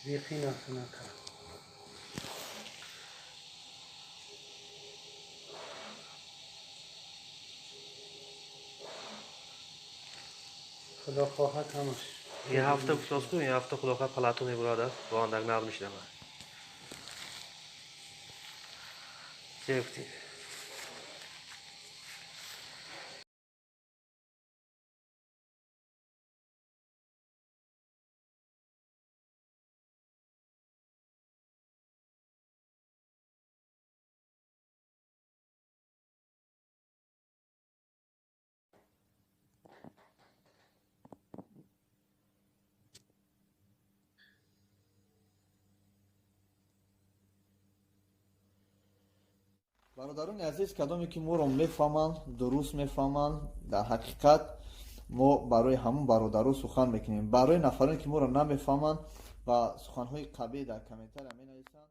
Зиқӣ накуна. Худо хоҳад, ҳамаш. Як ҳафта ифлос кун, як ҳафта, худо хоҳад, палато мебурад, рондак нағз мешидама. Чӣ гуфтӣ? Бародарони азиз, кадоме ки моро мефаҳманд, дуруст мефаҳманд, дар ҳақиқат мо барои ҳамон бародаро сухан мекунем. Барои нафароне ки моро намефаҳманд ва суханҳои қабеҳ дар комментария менависанд.